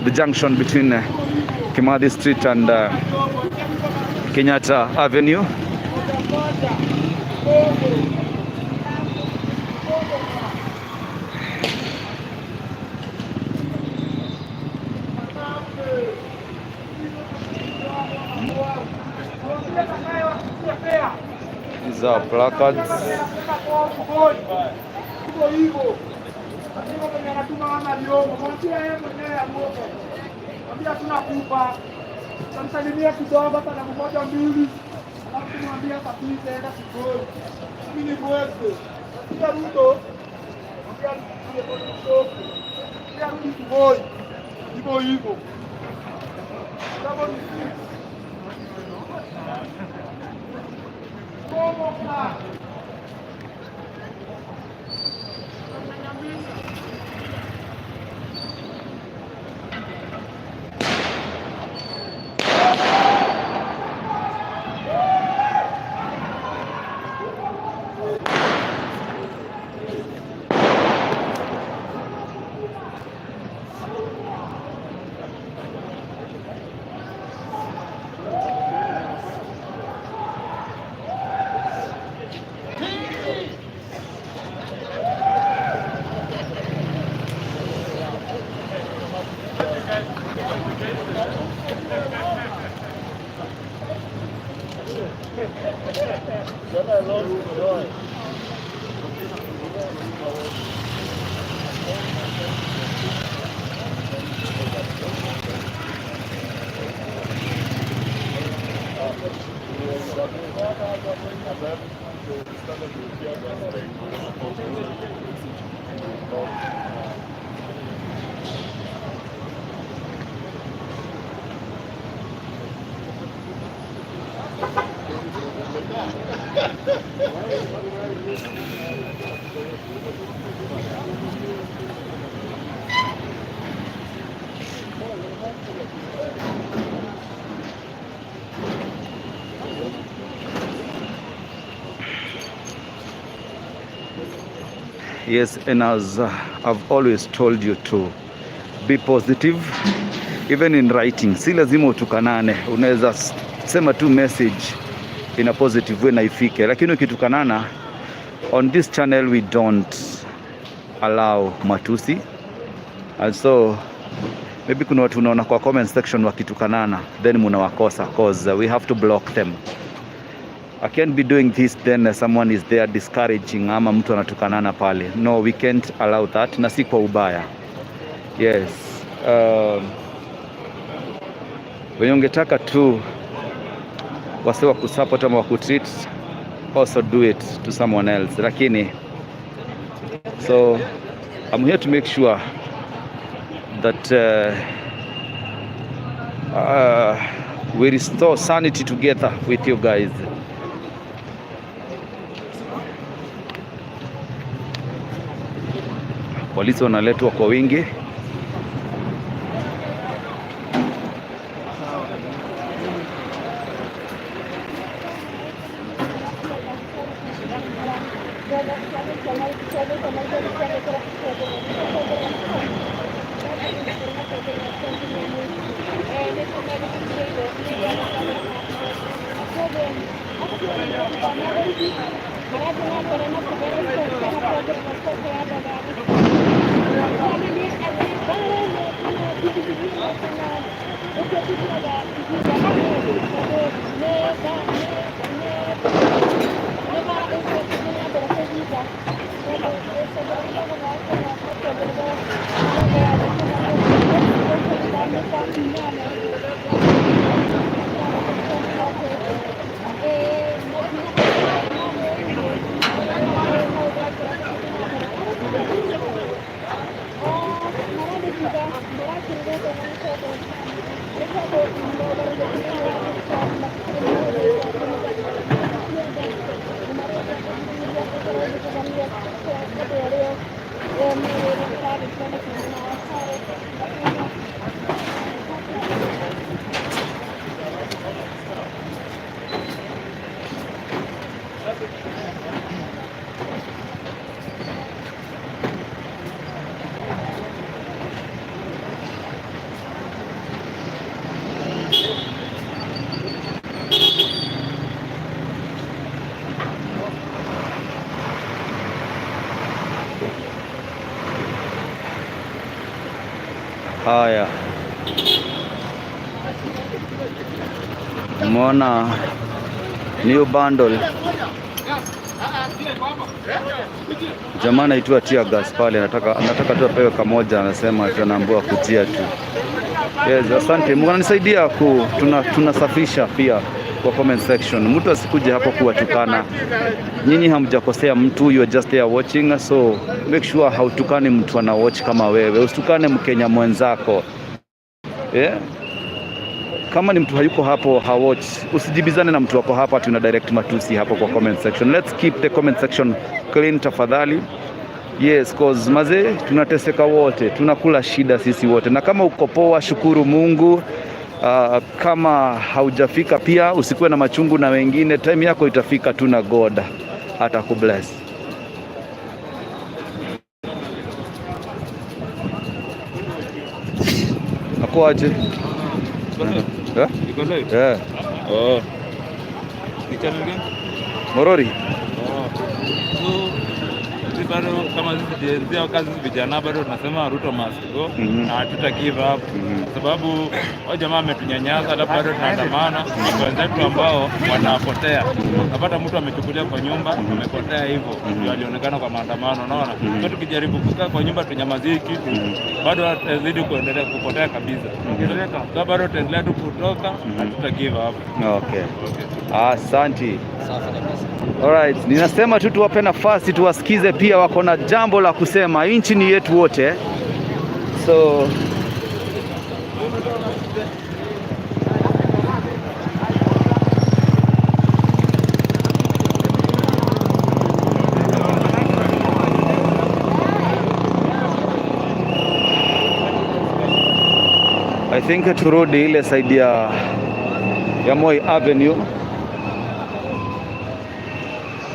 the junction between Kimathi Street and Kenyatta Avenue. These are placards. Tamsalimia kidogo hata moja mbili, alafu mwambie kapite enda Kigoi. Mimi ni mwese. Pia Ruto, mwambie pia rudi Kigoi. Hivyo hivyo. Kama ni Yes, and as I've always told you to be positive even in writing. Si lazima utukanane, unaweza sema tu message in a positive way na ifike, lakini ukitukanana, on this channel we don't allow matusi, and so maybe kuna watu unaona kwa comment section wakitukanana, then munawakosa 'cause we have to block them. I can't be doing this, then someone is there discouraging ama mtu anatukanana pale. No, we can't allow that, na si kwa ubaya. Yes. Wenye ungetaka tu wase wa kusupport ama wa kutreat, also do it to someone else, lakini so I'm here to make sure that we restore sanity together with you guys. Polisi wanaletwa kwa wingi. Haya, umeona new bundle, jamaa anaitwa tear gas pale, anataka tu apewe kamoja, anasema ati anaambiwa kujia tu. Yes, asante. Mnanisaidia tunasafisha pia kwa comment section. Mtu asikuje hapo kuwatukana. Nyinyi hamjakosea mtu, you are just there watching, so make sure hautukani mtu ana watch kama wewe. Usitukane Mkenya mwenzako. Yeah? Kama ni mtu hayuko hapo hawatch, usijibizane na mtu wako hapa, tuna direct matusi hapo kwa comment section. Let's keep the comment section clean tafadhali. Yes, cause mazee tunateseka wote, tunakula shida sisi wote, na kama uko poa, shukuru Mungu. Kama haujafika pia usikuwe na machungu na wengine, time yako itafika tu na God atakubless. Ako aje? Eh? Iko live? Yeah. Oh. Ni channel gani? Morori. Oh. So sisi bado kama sisi Gen Z au kazi sisi vijana bado tunasema Ruto must go na hatuta give up sababu hao jamaa ametunyanyasa, alafu bado tunaandamana na wenzetu ambao wanapotea. Napata mtu amechukulia kwa nyumba amepotea hivyo, ndio alionekana kwa maandamano, unaona. So tukijaribu kukaa kwa nyumba tunyamazie kitu, bado atazidi kuendelea kupotea kabisa. So bado tutaendelea tu kutoka, hatuta give up. Okay. Okay. Asante. Alright, ninasema tu tuwape nafasi tuwasikize pia, wako na jambo la kusema. Nchi ni yetu wote, so I think turudi ile side ya Moi Avenue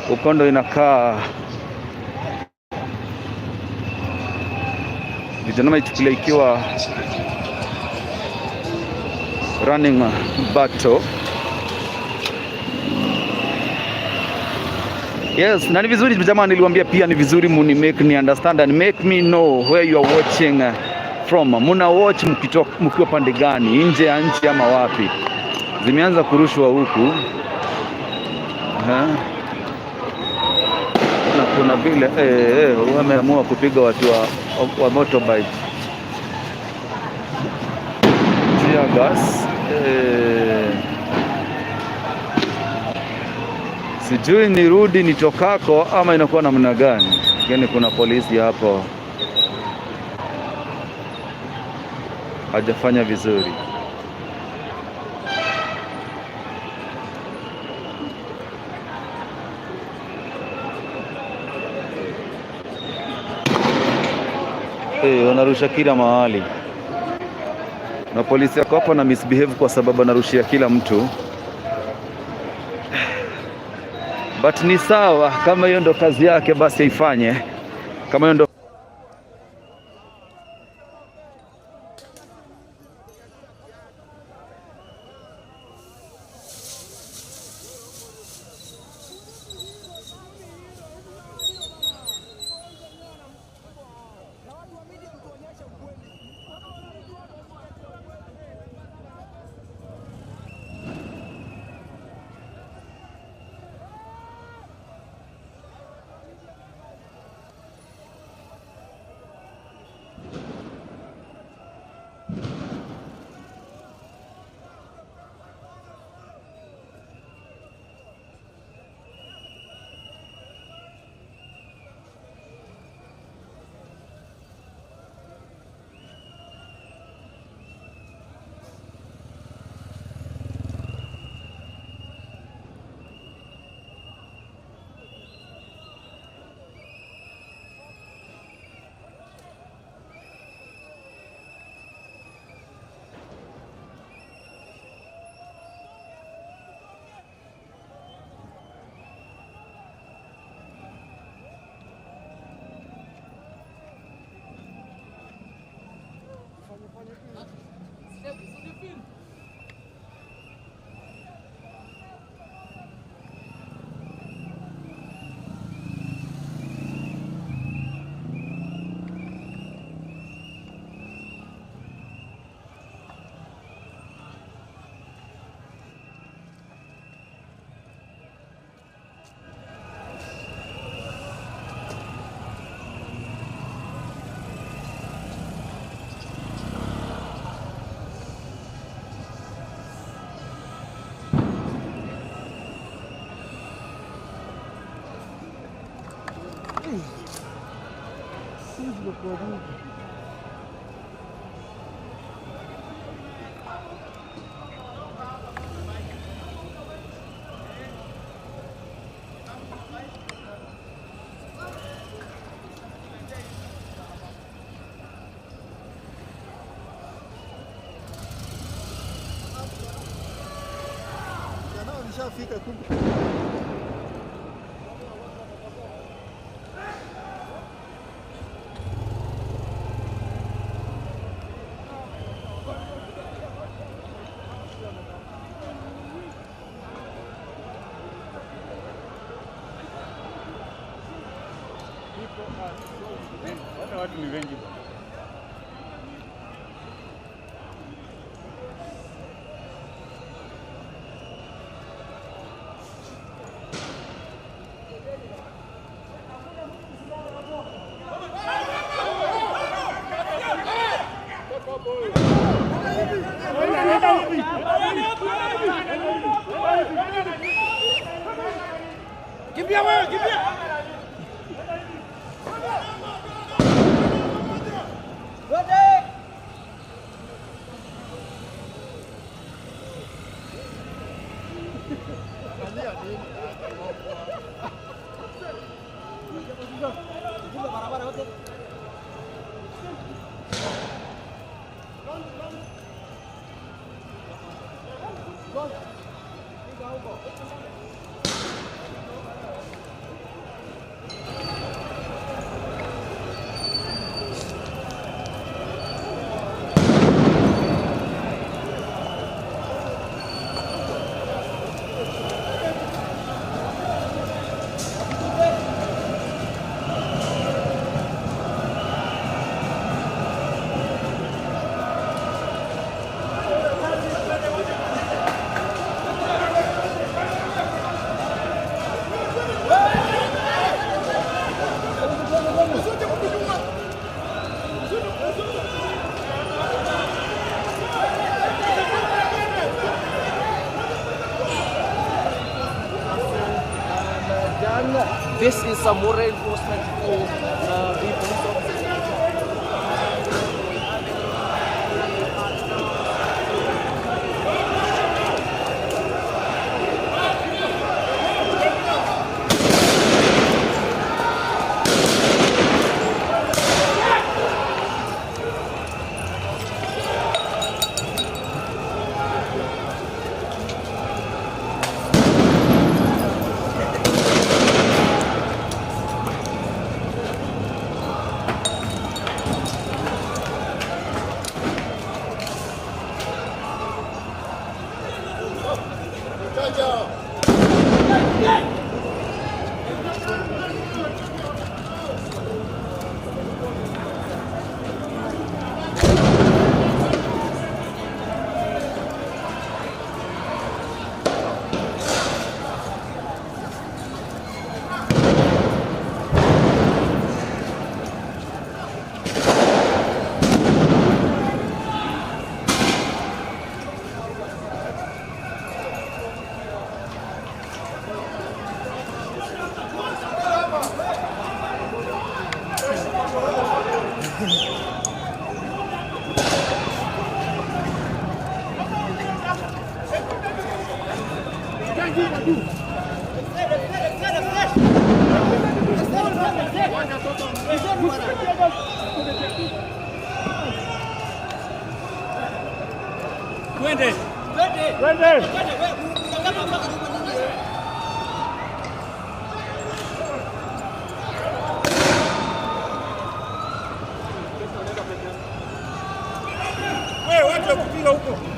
huko ndo inakaa vijana wameichukulia ikiwa running battle. Yes, na ni vizuri jamaa, niliwaambia pia ni vizuri muni make me understand and make me know where you are watching from. Muna watch mkiwa pande gani, nje ya nchi ama wapi? Zimeanza kurushwa huku. Ha? Na kuna vile wameamua kupiga watu wa motorbike. Tear gas. Sijui nirudi nitokako ama inakuwa namna gani. Lakini kuna polisi hapo hajafanya vizuri. Wanarusha kila mahali na polisi yako hapo na misbehave kwa sababu anarushia kila mtu, but ni sawa, kama hiyo ndo kazi yake basi aifanye, kama hiyo ndo Nishafika kumbe. Watu ni wengi bwana. Kimbia wewe, kimbia. This is some more reinforcement for the police officers. Twende. Wewe watu wa kupiga huko.